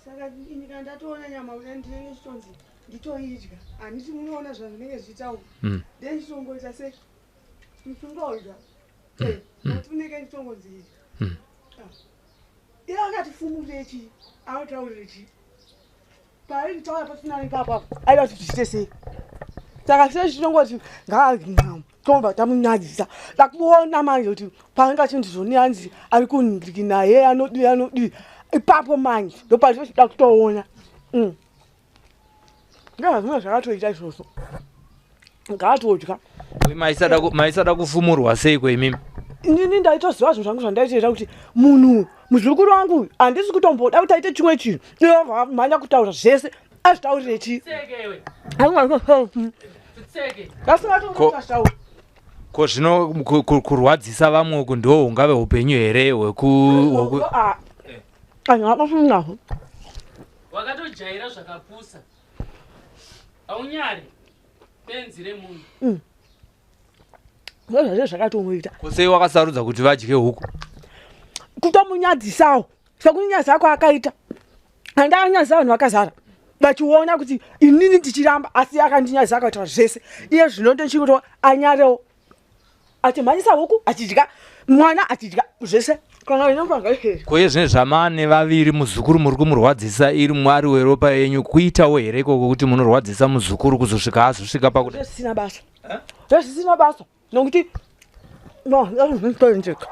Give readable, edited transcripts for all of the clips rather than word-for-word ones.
Saka ini kana ndatoona nyama kudai ndinenge ndichitonzi nditoidya, handiti munoona zvazvinenge zvichitaura? Ndee ndichitongoita se ndingodya nokuti unenge ndichitongonzi idya. Ah. Iye akati fumure chii, anotaurire chii paari kutaura pasina ipapo apo aida kuti tichiite sei? Saka se zvichitongoti ngaa tobva tamunyadzisa, takuona manje kuti paanenge achinzi zvoni anzi ari kundiki naye anodii anodii ipapo manje ndopatinochida kutoona. Ndozvazvinenge zvakatoita izvozvo, ngaatodya. Maisada kufumurwa seiko imimi? Inini ndaitoziva zvinhu zvangu zvandaitoita kuti munhu muzukuru wangu handisi kutomboda kuti aite chimwe chinhu, iye mhanya kutaura zvese azvitaurire chii? Ko zvino kurwadzisa vamwe uku ndo hungave upenyu here hweku Anhu wakatojaira zvakapusa, haunyari, benzi remunhu. Ndozvazvo zvakatomuita. Ko sei wakasarudza kuti vadye huku? Kutomunyadzisawo, sekunyadzisa kwaakaita. Handanyadzisa vanhu vakazara vachiona kuti inini ndichiramba, asi akandinyadzisa akaita zvese. Iye zvino ndochikuti anyarewo, achimhanyisa huku achidya, mwana achidya zvese kana inopanga. Ko iye zvine zvamane vaviri, muzukuru muri kumurwadzisa, iri mwari weropa yenyu, kuitawo here ikoko kuti munorwadzisa muzukuru kuzosvika azosvika pakuti Zvisina basa, zvisina basa, nokuti no zvitoendeka.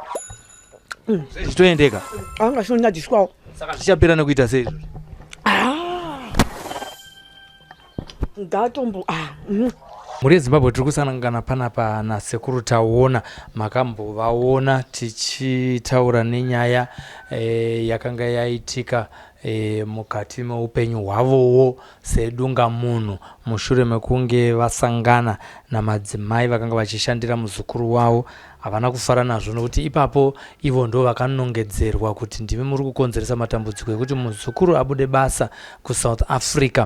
Zvichitoendeka. Anga chinonyadziswawo. Saka zvichapera nekuita sei izvozvo? Ngatombo ah. Mhuri yeZimbabwe, tiri kusangana panapa naSekuru Taona. Makambovaona tichitaura nenyaya yakanga yaitika mukati meupenyu hwavowo sedungamunhu mushure mekunge vasangana namadzimai vakanga vachishandira muzukuru wavo. Havana kufara nazvo nokuti ipapo ivo ndo vakanongedzerwa kuti ndimi muri kukonzeresa matambudziko ekuti muzukuru abude basa kuSouth Africa.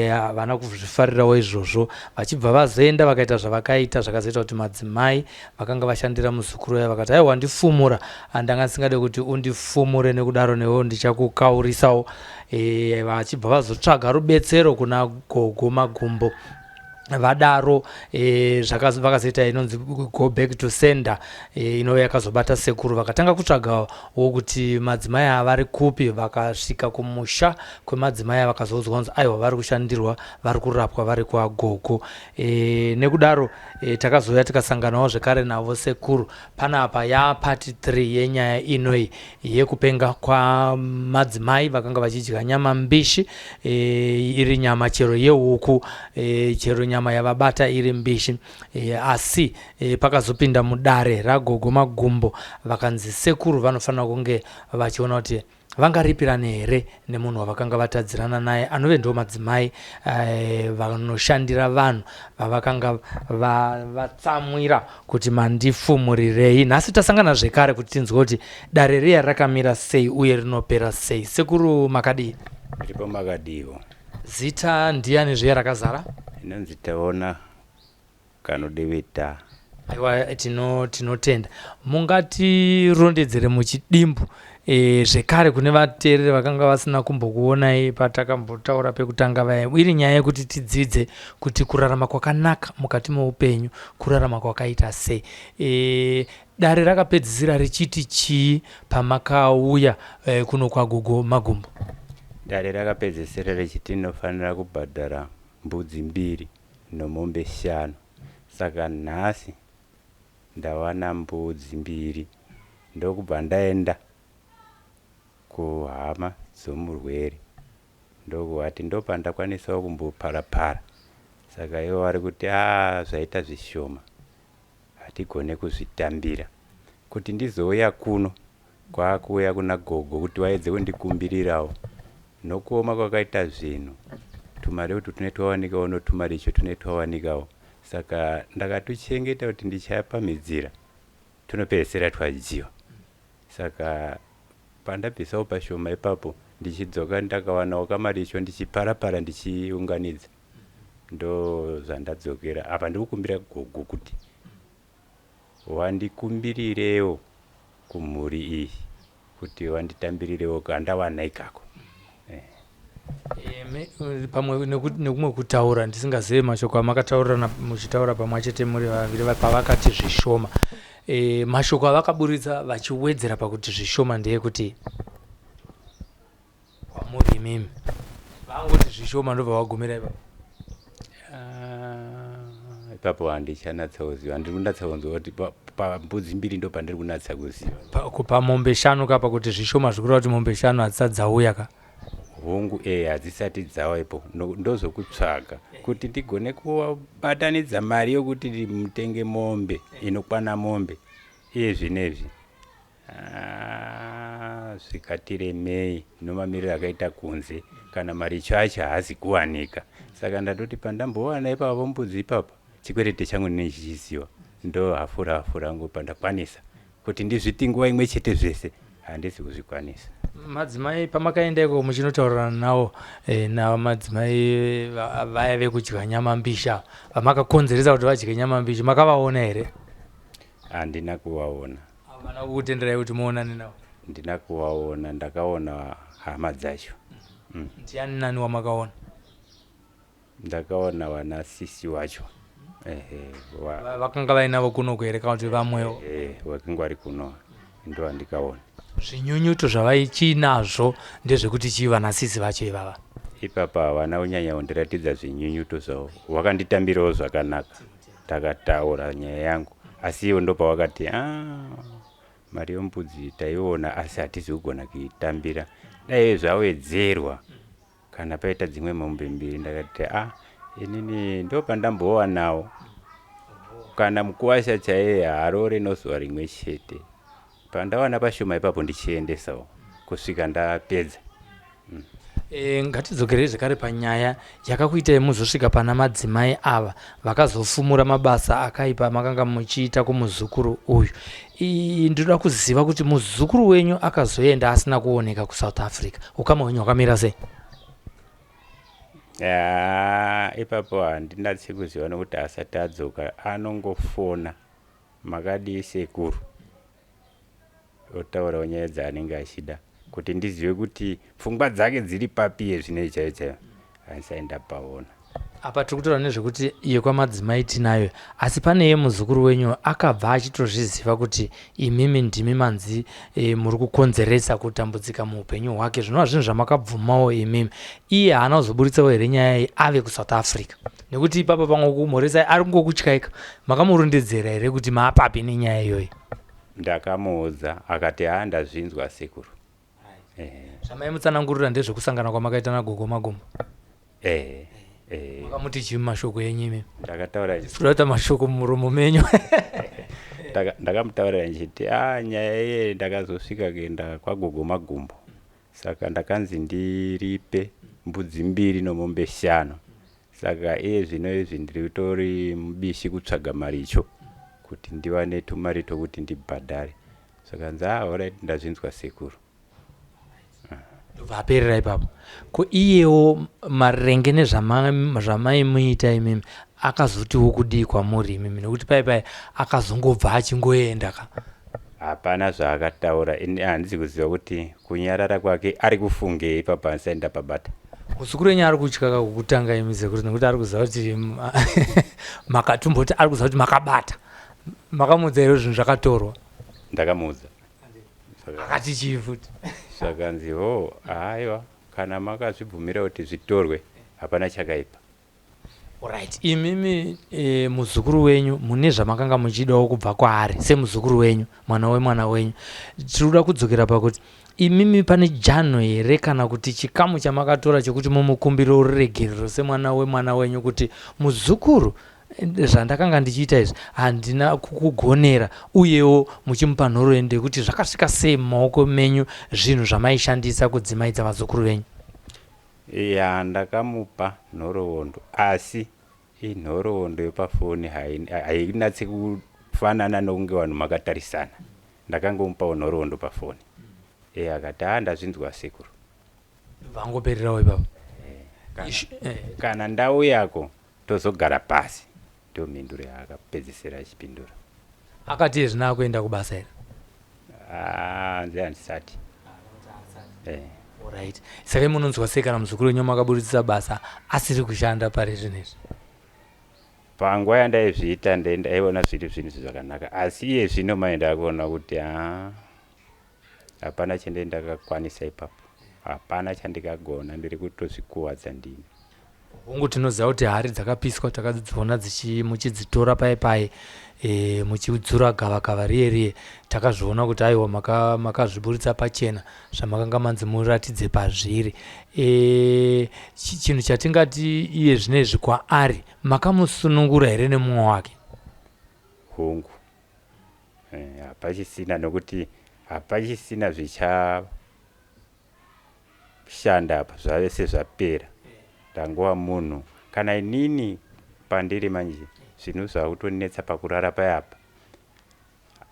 Havana kuzvifarirawo izvozvo, vachibva vazoenda vakaita zvavakaita zvakazoita kuti madzimai vakanga vashandira muzukuru waya vakati, "Aiwa, ndifumura, andanga ndisingade kuti undifumure, nekudaro newewo ndichakukaurisawo." Vachibva vazotsvaga rubetsero kuna Gogo Magumbo. Vadaro vakazoita inonzi go back to sender, inove yakazobata sekuru. Vakatanga kutsvagawo kuti madzimai ava vari kupi. Vakasvika kumusha kwemadzimai ava, vakazoudzwa kunzi aiwa, vari kushandirwa, vari kurapwa, vari kwagogo. Nekudaro takazouya tikasanganawo zvekare navo sekuru panapa. Yapart 3 yenyaya inoi yekupenga kwamadzimai vakanga vachidya nyama mbishi, iri nyama chero yehuku, chero nyama yavabata iri mbishi. Asi pakazopinda mudare raGogo Magumbo, vakanzi sekuru vanofanira kunge vachiona kuti vangaripirane here nemunhu wavakanga vatadzirana naye, anove ndo madzimai vanoshandira vanhu vavakanga vatsamwira kuti mandifumurirei. Nhasi tasangana zvekare kuti tinzwe kuti dare riya rakamira sei uye rinopera sei. Sekuru, makadii? Ripo, makadiwo? Zita ndiani zviya rakazara? Inonzi Taona Kanodeveta. Aiwa, tinotenda. Mungatirondedzere muchidimbu zvekare kune vateereri vakanga vasina kumbokuonai patakambotaura pekutanga vaya, iri nyaya yekuti tidzidze kuti kurarama kwakanaka mukati meupenyu kurarama kwakaita sei? Dare rakapedzisira richiti chii pamakauya kuno kwaGogo Magumbo? Dare rakapedzisira richiti inofanira kubhadhara mbudzi mbiri nomombe 5. Saka nhasi ndawana mbudzi mbiri, ndokubva ndaenda kuhama dzomurwere, ndokuvati ndopandakwanisawo kumboparapara. Saka ivo vari kuti a zvaita zvishoma, hatigone kuzvitambira. Kuti ndizouya kuno kwaakuuya kuna gogo kuti vaedze kundikumbirirawo. Nokuoma kwakaita zvinhu, tumari utu tune twawanikawo notumaricho tune twawanikawo, saka ndakatuchengeta kuti ndichapamhidzira, tunopedzisira twadyiwa. Saka pandabvisawo pashoma ipapo. Ndichidzoka ndakawanawo kamaricho ndichiparapara ndichiunganidza. Ndozvandadzokera apa ndiri kukumbira gogo kuti wandikumbirirewo kumhuri iyi kuti wanditambirirewo kandawana ikako. Pamwe nekumwe kutaura ndisingazive mashoko amakataurirana muchitaura pamwe chete muri vaviri pavakati zvishoma. Mashoko avakaburitsa vachiwedzera pakuti zvishoma ndeyekuti kwamuri imimi vangoti zvishoma ndobva vagumira ipapo. Ah, ipapo handichanatsa kuziva, ndiri kunatsa kunzwa kuti pambudzi mbiri ndo pandiri kunatsa kuziva. Pamombe shanu ka, pakuti zvishoma zvikureva kuti mombe shanu hadzisati dzauya ka? Hongu, e hadzisati dzauya ipo. Ndozokutsvaga kuti ndigone kubatanidza mari yokuti mutenge mombe inokwana mombe iye zvinezvi. Ah, zvikati nomamiriro akaita kunze, kana maricho acho haazi kuwanika, saka ndatoti pandambowana ipapo mbudzi ipapo, chikwerete changu ndinenge chichiziva, ndo hafura hafu rangu pandakwanisa kuti ndizviti nguva imwe chete zvese handisi kuzvikwanisa. Madzimai pamakaenda iko muchinotaurirana nawo, namadzimai vaya vekudya nyama mbisha vamakakonzeresa kuti vadye nyama mbishi, makavaona here? Handina kuvaona. Havana kukutenderai kuti muonane navo? Ndina kuvaona, ndakaona hama dzacho. Ndiani nani wamakaona? Ndakaona vana sisi wacho, ehe. Vakanga vainavo kunoko here kana kuti vamwewo? Ehe, vakanga vari kuno, ndo vandikaona. Zvinyunyuto zvavaichinazvo ndezvekuti chii vanasisi vacho ivava? Ipapa havana kunyanya kundiratidza zvinyunyuto zvavo, vakanditambirawo zvakanaka, takataura nyaya yangu, asi ivo ndopavakati, "Ah, mari yembudzi taiona asi hatizi kugona kuitambira, dai zvawedzerwa kana paita dzimwe mombe mbiri." Ndakati, "A, inini ndopandambowanawo, kana mukuwasha chaiye haarore nozuva rimwe chete, pandawana pashoma ipapo ndichiendesawo kusvika ndapedza." Ngatidzokerei zvekare panyaya yakakuitai muzosvika pana madzimai ava vakazofumura mabasa akaipa makanga muchiita kumuzukuru uyu. Ndinoda kuziva kuti muzukuru wenyu akazoenda asina kuoneka kuSouth Africa, ukama hwenyu hwakamira sei? Ya, ipapo handinatsi kuziva nokuti asati adzoka anongofona, "Makadii sekuru?" otaurawo nyaya dzaanenge achida kuti ndizive kuti pfungwa dzake dziri papi. Iye zvinei chaiyo chaiyo handisai ndapaona. Apa tiri kutaura nezvekuti yekwamadzimai tinayo, asi pane yemuzukuru wenyu akabva achitozviziva kuti imimi ndimi manzi muri kukonzeresa kutambudzika muupenyu hwake, zvinova zvinhu zvamakabvumawo imimi. Iye haana kuzoburitsawo here nyaya iyi ave kuSouth Africa? Nekuti ipapa pamwe kumhoresai ari kungokutyaika. Makamurondedzera here kuti maapapi nenyaya iyoyi? Ndakamuudza, akati, "Ha, ndazvinzwa sekuru." Zvamaimutsanangurira ndezvekusangana kwamakaita nagogo Magumbo? Ehe. Makamuti chii mumashoko enyu imimi? Ndakataura Kuda mashoko mumuromo menyu. Ndakamutaurira ndichiti, "A, nyaya iye ndakazosvika kuenda kwagogo Magumbo, saka ndakanzi ndiripe mbudzi mbiri nomombe shanu, saka iye zvino izvi ndiri kutori mubishi kutsvaga maricho kuti ndiwane tumari tokuti ndibhadhare." Zvakanzi, "A, alright, ndazvinzwa sekuru." Ndobva aperera ipapo. Ko iyewo marenge nezvamaimuita imimi akazotiwo kudii kwamuri imimi? Nekuti pai pai akazongobva achingoenda ka. Hapana zvaakataura, ini handisi kuziva kuti kunyarara kwake ari kufungei ipapo, handisai ndapabata. Muzukuru wenyu ari kutya kakukutanga imi sekuru, nekuti ari kuziva kuti makatomboti ari kuziva kuti makabata. Makamuudza here zvinhu zvakatorwa? Ndakamuudza. Akati chii futi? Zvakanzi, "Ho, haiwa, kana makazvibvumira kuti zvitorwe hapana chakaipa." Alright, imimi muzukuru wenyu mune zvamakanga muchidawo kubva kwaari semuzukuru wenyu, mwana wemwana wenyu. Tiri kuda kudzokera pakuti imimi pane janho here kana kuti chikamu chamakatora chekuti mumukumbire ruregerero semwana wemwana wenyu kuti muzukuru, zvandakanga ndichiita izvi handina kukugonera, uyewo muchimupa nhoroondo yekuti zvakasvika sei mumaoko menyu zvinhu zvamaishandisa kudzimaidza vazukuru venyu? Ya, ndakamupa nhoroondo, asi inhoroondo yepafoni, hainatsi kufanana nokunge vanhu makatarisana. Ndakangomupawo nhoroondo pafoni, iye akati, "A, ndazvinzwa sekuru." Vangopererawo ipapo. Kana, kana ndauyako tozogara pasi, ndiyo mhinduro yaakapedzesera achipindura. Akati iye zvino akuenda kubasa here? Ah, hanzi handisati. Eh. Alright. Saka imi munonzwa sei kana muzukuru wenyu makaburitsisa basa asiri kushanda pari zvino izvi? Panguva yandaizviita ndaiona zviri zvinhu zvakanaka asi iye zvino manje ndakuona kuti haa hapana chandai ndakakwanisa ipapo hapana chandikagona ndiri kutozvikuvadza ndini. Hongu tinoziva kuti hari dzakapiswa takadziona muchidzitora paye paye e, muchidzura gavakava riye riye takazviona kuti aiwa makazviburitsa maka pachena zvamakanga manzi muratidze pazviri e, chinhu chatingati iye zvinezvi kwaari makamusunungura here nemumwe wake? Hongu eh, hapachisina nokuti hapachisina zvichashanda apa zvave sezvapera ndangova munhu kana inini pandiri manje zvinhu zvakutonetsa pakurara payapa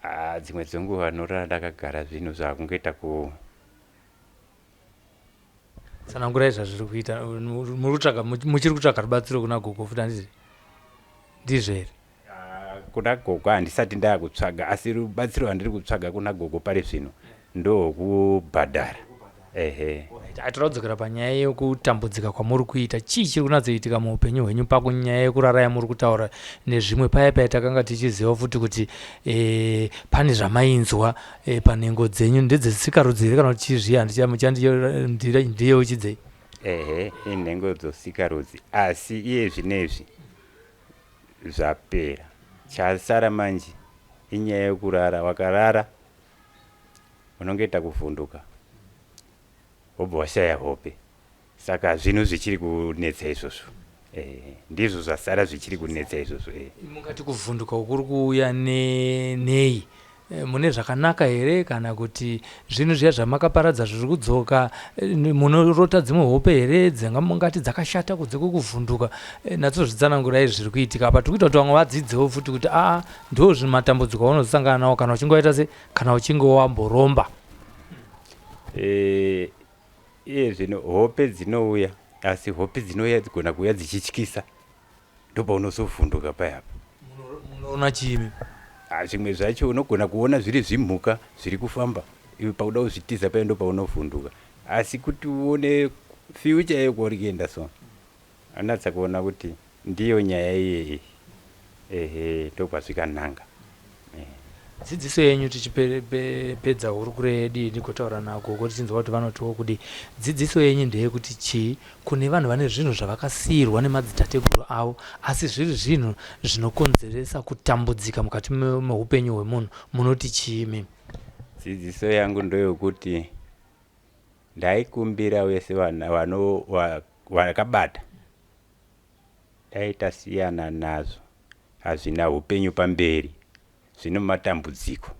ah, dzimwe dzenguva norara ndakagara zvinhu zvakungoita ku Tsanangurai zvazviri kuita. Muri kutsvaga muchiri kutsvaga rubatsiro kuna gogo futi handiti? Ndizvo here? Ah, kuna gogo handisati ndakutsvaga asi rubatsiro rwandiri kutsvaga kuna gogo pari zvino ndohwekubhadhara ehe. Alright, toda kudzokera panyaya yekutambudzika kwamuri kuita. Chii chiri kunatsoitika muupenyu hwenyu pakunyaya yekurara yamuri kutaura nezvimwe? Paya paya takanga tichiziva futi kuti e, pane zvamainzwa E, panhengo dzenyu ndedzesikarudzi here kana kuti chii zviya handiyeuchidzei? Ehe, inhengo dzosikarudzi asi iye zvinezvi zvapera. Chasara manje inyaya yekurara, wakarara unongoita kuvhunduka wobva washaya hope. Saka zvinhu zvichiri kunetsa izvozvo. Eh, ndizvo zvasara zvichiri kunetsa izvozvo. Eh. Mungati kuvhunduka kuri kuuya ne, nei? Eh, mune zvakanaka here kana kuti zvinhu zviya zvamakaparadza zviri kudzoka? Eh, munorota dzimwe hope here dzanga mungati dzakashata kunze kwekuvhunduka? Eh, natsozvitsanangurai zviri kuitika apa. Tiri kuita kuti vamwe vadzidzewo futi kuti aa ndo matambudziko aunozosangana nawo kana uchinge waita se kana uchinge wamboromba. Eh, Iye zvino hope dzinouya asi hope dzinouya dzigona kuuya dzichityisa ndopaunozovhunduka paya apa. Munoona chii? Ah, zvimwe zvacho unogona kuona zviri zvimhuka zviri kufamba iwe pakuda kuzvitiza paya ndopaunovhunduka asi kuti uone future yekwauri kuenda so anatsa kuona kuti Ndiyo nyaya iye iyi. Ehe, ndokwazvikananga. Ehe. Dzidziso yenyu tichipedza hurukuro yedu iyi ndigotaura nagogo tichinzwa kuti vanotiwo kudii. Dzidziso yenyu ndeyekuti chii kune vanhu vane zvinhu zvavakasiirwa nemadzitateguru avo asi zviri zvinhu zvinokonzeresa kutambudzika mukati meupenyu hwemunhu munoti chii imimi? Dzidziso yangu ndoyokuti ndaikumbira vese vana vano vakabata Dai tasiyana nazvo hazvina hupenyu pamberi zvino matambudziko.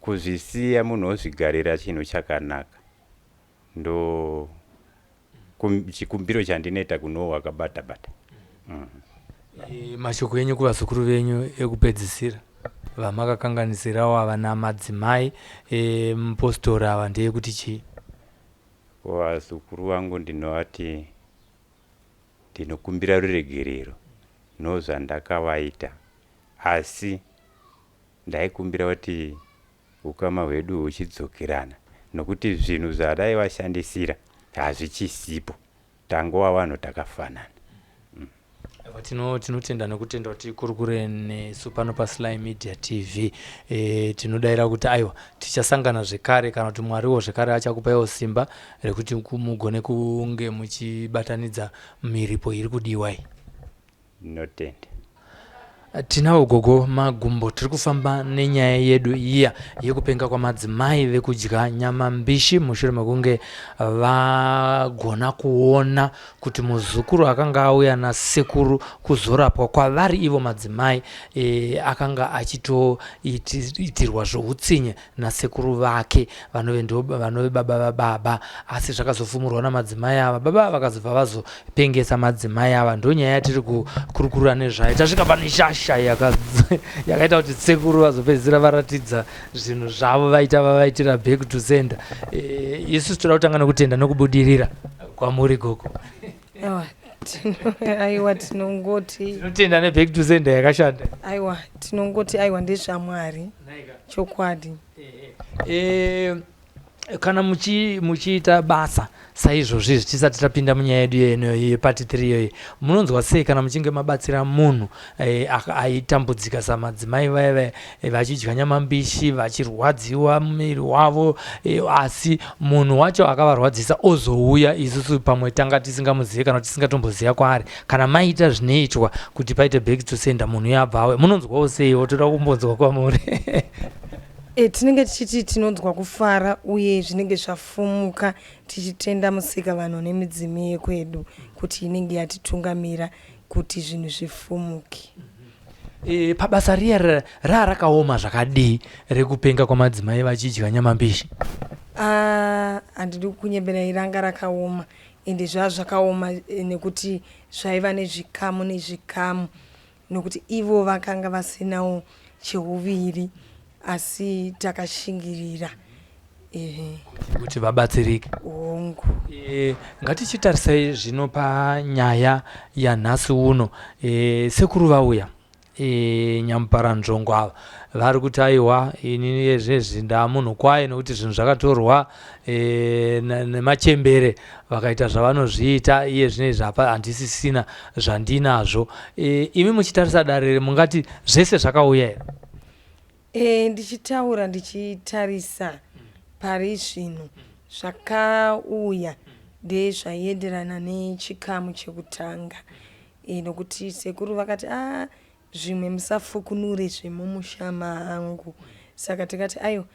Kuzvisiya munhu ozvigarira chinhu chakanaka ndo chikumbiro chandinoita kuno wakabata bata. Mm. E, mashoko enyu kuvazukuru venyu ekupedzisira vamakakanganisirawo ava namadzimai e, mupostori ava ndeyekuti chii? Kuvazukuru vangu ndinovati Ndinokumbira ruregerero nozvandakavaita asi ndaikumbira kuti hukama hwedu huchidzokerana nokuti zvinhu zvadaivashandisira hazvichisipo tangova vanhu takafanana. Aiwa tino tinotenda nekutenda kuti kurukure nesu pano paSly Media TV. E, tinodaira kuti aiwa tichasangana zvekare kana kuti Mwariwo zvekare achakupaiwo simba rekuti mugone kunge muchibatanidza miripo iri kudiwa iyi. Ndinotenda. Tinawo gogo Magumbo tiri kufamba nenyaya yedu iya yekupenga kwamadzimai vekudya nyama mbishi mushure mekunge vagona kuona kuti muzukuru akanga auya nasekuru kuzorapwa kwavari ivo madzimai e, akanga achitoitirwa zvoutsinye nasekuru vake vanove ndo vanove baba vababa asi zvakazofumurwa namadzimai ava baba vakazobva vazopengesa madzimai ava ndonyaya yatiri kukurukura nezvayo tasvika pane shasha. Shasha yakaita kuti sekuru vazopedzisira varatidza zvinhu zvavo vaita vavaitira back to sender. E, isu toda kutanga nekutenda nekubudirira kwamuri gogo. Aiwa, tinongoti tinotenda neback to sender yakashanda. Aiwa, tinongoti aiwa, ndezvaMwari chokwadi. E, kana muchiita basa saizvozvi izvi, tisati tapinda munyaya yedu yeno yepart 3 iyoyi, munonzwa sei kana muchinge mabatsira munhu aitambudzika samadzimai vaya vaya vachidya nyama mbishi, vachirwadziwa muviri wavo, asi munhu wacho akavarwadzisa ozouya, isusu pamwe tanga tisingamuzivi kana kuti tisingatomboziva kwaari? Kana maita zvinoitwa kuti paite back to sender, munhu yabva auya, munonzwawo seiwo? Toda kumbonzwa kwamuri. Tinenge tichiti tinonzwa kufara uye zvinenge zvafumuka, tichitenda musika vanhu nemidzimu yekwedu kuti inenge yatitungamira kuti zvinhu zvifumuke. Pabasa riya raa rakaoma zvakadii rekupenga kwamadzimai vachidya nyama mbishi? Ah, handidi kukunyeberai, ranga rakaoma, ende zvaa zvakaoma nekuti zvaiva nezvikamu nezvikamu, nokuti ivo vakanga vasinawo cheuviri, asi takashingirira, ehe. Kuti vabatsirike. Hongu. Ngatichitarisai zvino panyaya yanhasi uno. Sekuru vauya, Nyamuparanzvongo ava, vari kuti aiwa, inini yezvezvi ndaamunhu kwaye nekuti zvinhu zvakatorwa nemachembere vakaita zvavanozviita. Iye zvinezvi apa handisisina zvandinazvo. Imi muchitarisa dare, mungati zvese zvakauya here? Ndichitaura ndichitarisa pari zvino, zvakauya ndezvaienderana nechikamu chekutanga, nokuti sekuru vakati a zvimwe musafukunure zvemumusha mangu, saka tikati aiwa,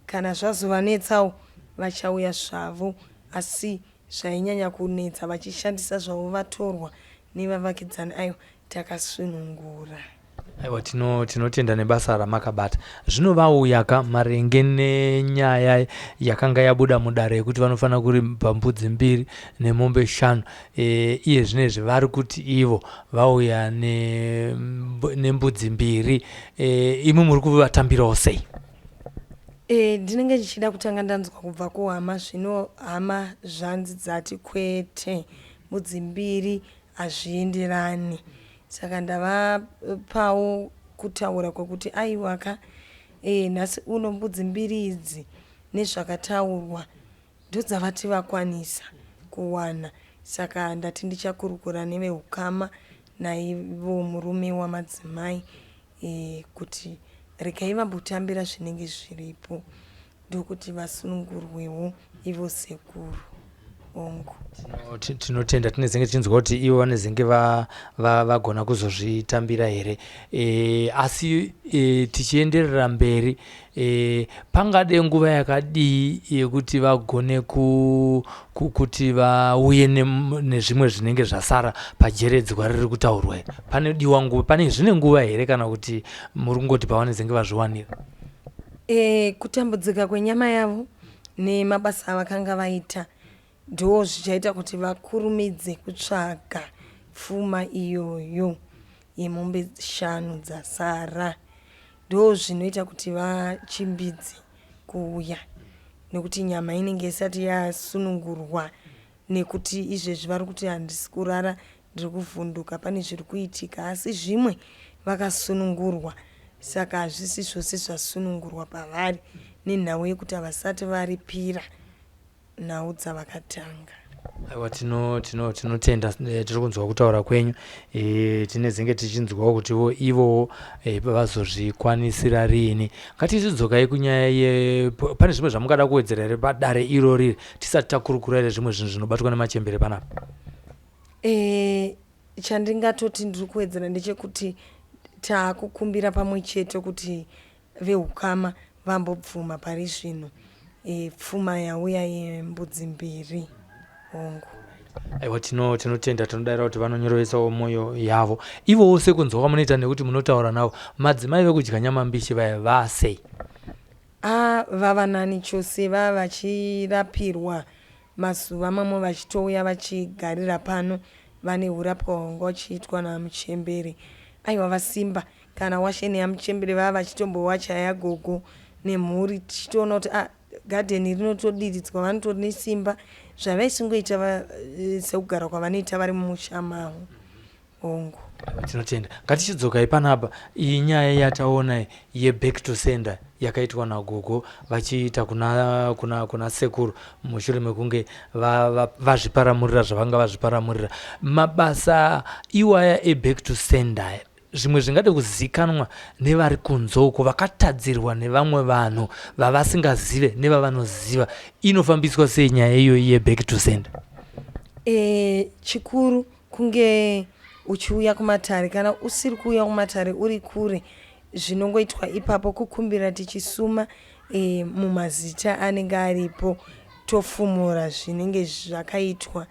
kana zvazovanetsawo vachauya zvavo, asi zvainyanya kunetsa vachishandisa zvavo vatorwa nevavakidzani, aiwa, takasunungura. Aiwa, tinotenda nebasa ramakabata. Zvino vauya ka maringe nenyaya yakanga yabuda mudare yekuti vanofanira kuripa mbudzi mbiri nemombe shanu. Iye zvinezvi vari kuti ivo vauya nembudzi mbiri. Imi muri kuvatambirawo sei? Ndinenge ndichida kutanga ndanzwa kubva kuhama. Zvino hama zvanzi dzati kwete, mbudzi mbiri hazvienderani, saka ndavapawo kutaura kwekuti aiwaka, nhasi uno mbudzi mbiri idzi nezvakataurwa ndodzavati vakwanisa kuwana, saka ndati ndichakurukura neveukama naivo murume wamadzimai, kuti regai vambotambira zvinenge zviripo ndokuti vasunungurwewo ivo sekuru, hongu. Tinotenda. Tinezenge tichinzwa kuti ivo vanezenge vagona kuzozvitambira here. Asi tichienderera mberi, pangade nguva yakadii yekuti vagone kuti vauye nezvimwe zvinenge zvasara pajeredzwa riri kutaurwa here? Panodiwa nguva, pane zvine nguva here, kana kuti muri kungoti pavanezenge vazviwanira? Kutambudzika kwenyama yavo nemabasa avakanga vaita ndo zvichaita kuti vakurumidze kutsvaga pfuma iyoyo yemombe shanu dzasara. Ndo zvinoita kuti vachimbidze kuuya, nekuti nyama inenge isati yasunungurwa, nekuti izvezvi vari kuti handisi kurara, ndiri kuvhunduka, pane zviri kuitika, asi zvimwe vakasunungurwa, saka hazvisi zvose zvasunungurwa pavari nenhau yekuti havasati varipira nhau dzavakatanga. Aiwa, tinotenda. Tiri kunzwa kutaura kwenyu. Tinezenge tichinzwawo kutiwo ivowo vazozvikwanisira riini. Ngatizidzokai kunyaya ye pane zvimwe zvamungada kuwedzera here padare irori tisati takurukura here, zvimwe zvinhu zvinobatwa nemachembere panapa? Chandingatoti ndiri kuwedzera ndechekuti taakukumbira pamwe chete kuti veukama vambobvuma pari zvino pfuma yauya yembudzi mbiri, hongu. Aiwa, tinotenda. Tinodayira kuti vanonyorovesawo mwoyo yavo ivowo sekunzwa kwamunoita, nekuti munotaura navo. Madzimai vekudya nyama mbishi vaya vasei? A, vava nani chose, vava vachirapirwa mazuva mamwe vachitouya vachigarira pano, vane urapwa hwanga huchiitwa namuchembere. Aiwa vasimba kana washeni yamuchembere vava vachitombowacha yagogo nemhuri tichitoona kuti ah, gadheni rinotodiridzwa vanotori nesimba zvavaisingoita eh, sekugara kwavanoita vari mumusha mavo. Hongu. Tinotenda. Ngatichidzokai panapa. Iyi nyaya yataona yeback to sender yakaitwa nagogo vachiita kuna, kuna, kuna sekuru mushure mekunge vazviparamurira va, va zvavanga vazviparamurira. Mabasa iwaya eback to sender zvimwe zvingade kuzikanwa nevari kunze uko vakatadzirwa nevamwe vanhu vavasingazive nevavanoziva inofambiswa sei nyaya iyoyi yeback to sender? E, chikuru Kunge uchiuya kumatare kana usiri kuuya kumatare uri kure zvinongoitwa ipapo kukumbira tichisuma e, mumazita anenge aripo tofumura zvinenge zvakaitwa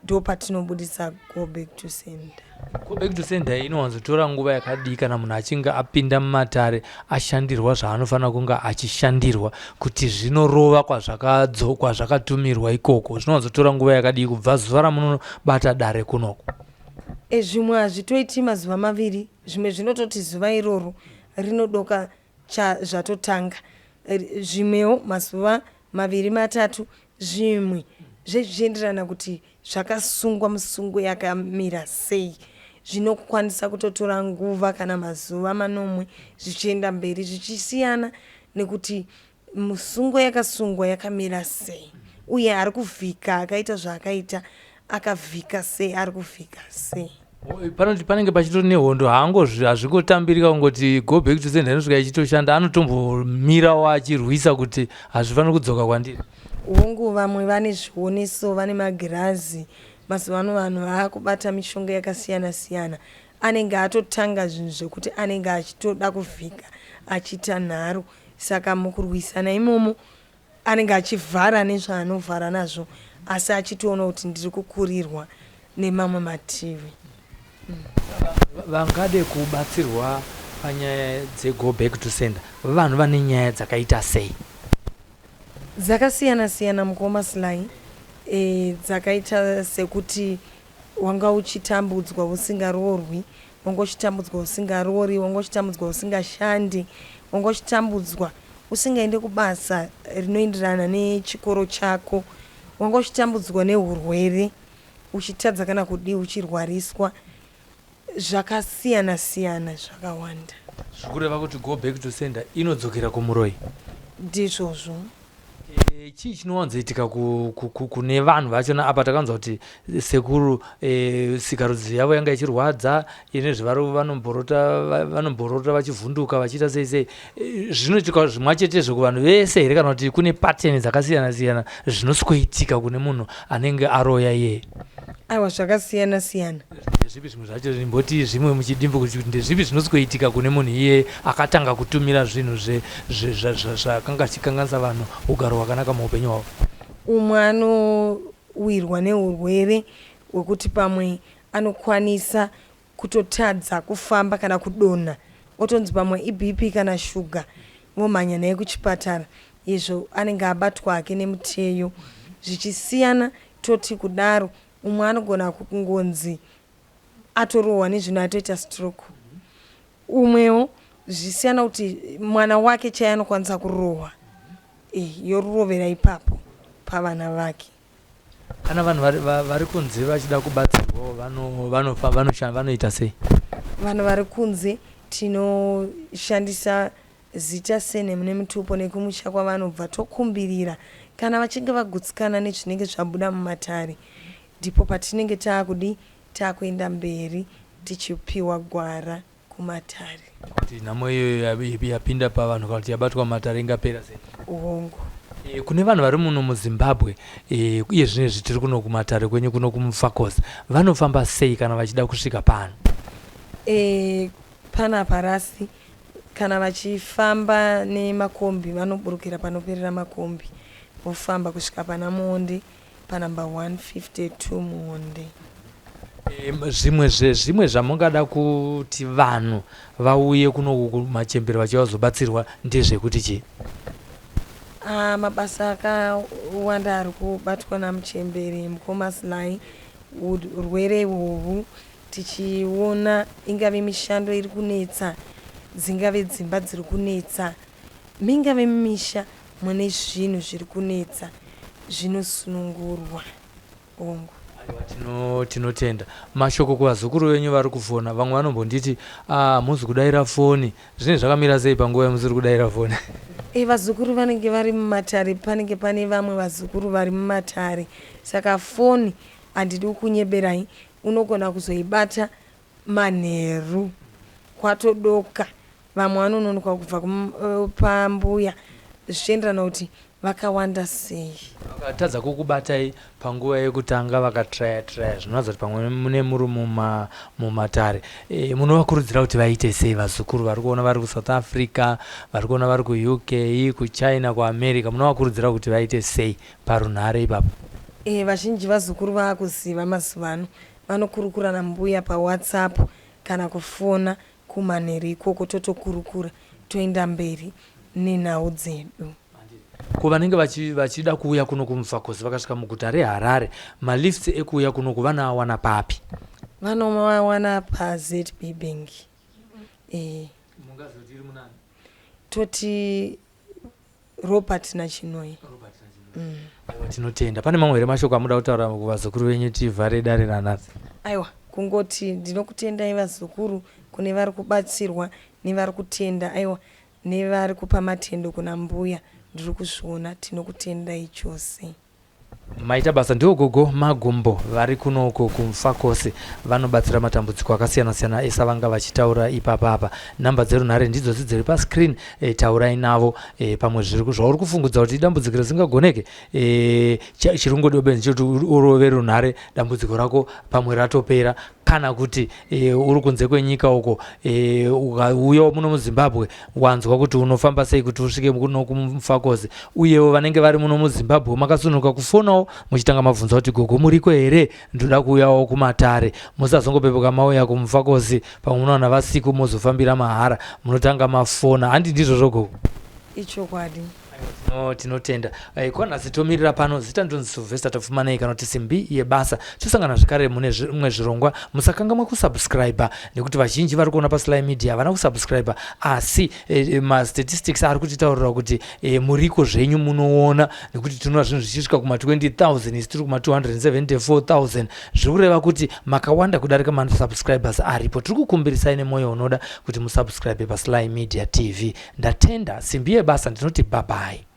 ndopatinobudisa go back to sender. Go back to sender inowanzotora nguva yakadii kana munhu achinge apinda mumatare ashandirwa zvaanofanira kunge achishandirwa kuti zvinorova kwazvakatumirwa ikoko zvinowanzotora nguva yakadii kubva zuva ramunobata dare kunoko? E, zvimwe hazvitoiti mazuva maviri zvimwe zvinototi zuva iroro rinodoka zvatotanga zvimwewo mazuva maviri matatu zvimwe zvezvichienderana kuti zvakasungwa musungo yakamira sei zvinokwanisa kutotora nguva kana mazuva manomwe zvichienda mberi zvichisiyana nekuti musungo yakasungwa yakamira sei uye ari kuvhika akaita zvaakaita akavhika sei ari kuvhika sei. Panoti panenge pachitori nehondo haangozvi hazvingotambirika kungoti go back to sender inosvika ichitoshanda anotombomirawo achirwisa kuti hazvifaniri kudzoka kwandiri. Hongu vamwe vane zvioneso vane magirazi mazuva ano vanhu vaakubata mishonga yakasiyana siyana anenge atotanga zvinhu zvekuti anenge achitoda kuvhika achiita nharo saka mukurwisana imomo anenge achivhara nezvaanovhara nazvo asi achitoona kuti ndiri kukurirwa nemamwe mativi. Vangade kubatsirwa panyaya dzego back to sender vanhu vane nyaya dzakaita sei? Dzakasiyana siyana mukoma Sly e, dzakaita sekuti wanga uchitambudzwa usingaroorwi, wanga uchitambudzwa usingaroori, wanga uchitambudzwa usingashandi, wanga uchitambudzwa usingaende kubasa rinoenderana nechikoro chako, wanga uchitambudzwa nehurwere uchitadza kana kudii uchirwariswa zvakasiyana siyana zvakawanda. Zvikureva kuti go back to sender inodzokera kumuroyi. Ndizvozvo. E, chii chinowanzoitika kune vanhu vachona apa takanzwa kuti sekuru e, sikarudzi yavo yanga ichirwadza ine zvevaro vanomborota vanomborota vachivhunduka vachiita sei sei e, zvinoitika zvimwachetezvo kuvanhu vese here kana kuti kune pateni dzakasiyana siyana zvinosikoitika kune munhu anenge aroya iyeye Aiwa zvakasiyana siyana. Ndezvipi zvimwe zvacho imboti zvimwe muchidimbu kuti ndezvipi zvinosikoitika kune munhu iyeye akatanga kutumira zvinhu zvakanga zvichikanganisa vanhu ugaro hwakanaka muupenyu hwavo? Umwe anowirwa neurwere hwekuti pamwe anokwanisa kutotadza kufamba kana kudonha otonzi pamwe iBP kana shuga vomhanya naye kuchipatara izvo anenge abatwa hake nemuteyo zvichisiyana toti kudaro umwe anogona kungonzi atorohwa nezvinhu atoita stroke umwewo zvichisiyana kuti mwana wake chaiye anokwanisa kurohwa e, yorovera ipapo pavana vake. Kana vanhu vari kunze vachida kubatsirwawo vanoita sei? Vanhu vari kunze tinoshandisa zita, surname nemutupo nekumusha kwavanobva tokumbirira kana vachinge vagutsikana nezvinenge zvabuda mumatare ndipo patinenge taakudii takuenda mberi tichipiwa gwara kumatare. Kuti nhamo iyoyo yapinda pavanhu kana kuti yabatwa mumatare ingapera sei? Hongu. E, kune vanhu vari muno muZimbabwe e, iye zvino izvi tiri kuno kumatare kwenyu kuno kuMufakose vanofamba sei kana vachida kusvika pano? E, panapa rasi kana vachifamba nemakombi vanoburukira panoperera makombi vofamba kusvika pana Muonde panumber 152 Muonde. Zvimwe zvezvimwe zvamungada kuti vanhu vauye kuno kumachembere vachiuya kuzobatsirwa ndezvekuti chii? Ah, mabasa akawanda ari kubatwa namuchembere mukoma Sly, urwere ihwohwu. tichiona ingave mishando iri kunetsa, dzingave dzimba dziri kunetsa, mingave misha mune zvinhu zviri kunetsa zvinosunungurwa. Hongu. Aiwa tino tinotenda. Mashoko kuvazukuru venyu vari kufona. Vamwe vanombonditi ah hamuzi kudaira foni. Zvinenge zvakamira sei panguva yamusiri kudaira foni? E, vazukuru vanenge vari mumatare, panenge pane vamwe vazukuru vari mumatare. Saka foni handidi kukunyeberai, unogona kuzoibata manheru kwatodoka. Vamwe vanononoka kubva pambuya zvichienderana kuti vakawanda sei. Vakatadza kukubatai panguva yekutanga vakatraya traya zvinoratidza kuti pamwe mune muri muma mumatare. E, munovakurudzira kuti vaite sei vazukuru vari kuona vari kuSouth Africa, vari kuona vari kuUK, kuChina, kuAmerica, munovakurudzira kuti vaite sei parunhare ipapo? E, vazhinji vazukuru vaakuziva mazuva ano vanokurukura nambuya paWhatsApp kana kufona Kumanheru ikoko totokurukura toenda mberi nenhau dzedu. Ko vanenge vachida kuuya kuno kuMufakose vakasvika muguta reHarare, malifts ekuuya kunoku vanoawana papi? Vanomawana paZB Bank. Eh. Mungazoti iri munani? Toti Robert naChinoi. Mm. Aiwa tinotenda. Pane mamwe here mashoko amuda kutaura kuvazukuru venyu tivhare dare ranhasi? Aiwa, kungoti ndinokutendai vazukuru kune vari kubatsirwa nevari kutenda aiwa nevari kupa matendo kuna mbuya ndiri kuzviona tinokutendai chose. Maita basa ndivo gogo Magumbo vari kuno uko kuMufakose vanobatsira matambudziko akasiyana siyana esavanga vachitaura ipapa apa. Number dzerunhare ndidzodzi dziri pascreen e, taurai navo e, pamwe zviri zvauri kufungudza kuti idambudziko risingagoneke e, chiri kungodiwa benzi chekuti urove runhare dambudziko rako pamwe ratopera kana kuti e, uri kunze kwenyika uko e, ukauyawo muno muzimbabwe wanzwa kuti unofamba sei kuti usvike kuno kumufakosi uyewo vanenge vari muno muzimbabwe makasunuka kufonawo muchitanga mabvunza kuti gogo muriko here ndoda kuuyawo kumatare musazongopepuka mauya kumufakosi pamwe munowana vasiku mozofambira mahara munotanga mafona handi ndizvozvo gogo ichokwadi No, tinotenda eh, kwanhasi tomirira pano zita ndonzi Sylvester Tapfumanei kana kuti simbi yebasa tosangana zvekare mune zvimwe zvirongwa musakangamwa kusubscribe nekuti vazhinji vari kuona pasly media havana kusubscribe asi eh, eh mastatistics ari kutitaurira kuti eh, muriko zvenyu munoona nekuti tinoona zvinhu zvichisvika kuma 20000 isi tiri kuma 274000 zviri kureva kuti makawanda kudarika masubscribers aripo tiri kukumbirisai nemwoyo unoda kuti musubscribe pasly media tv Ndatenda simbi yebasa ndinoti bye bye.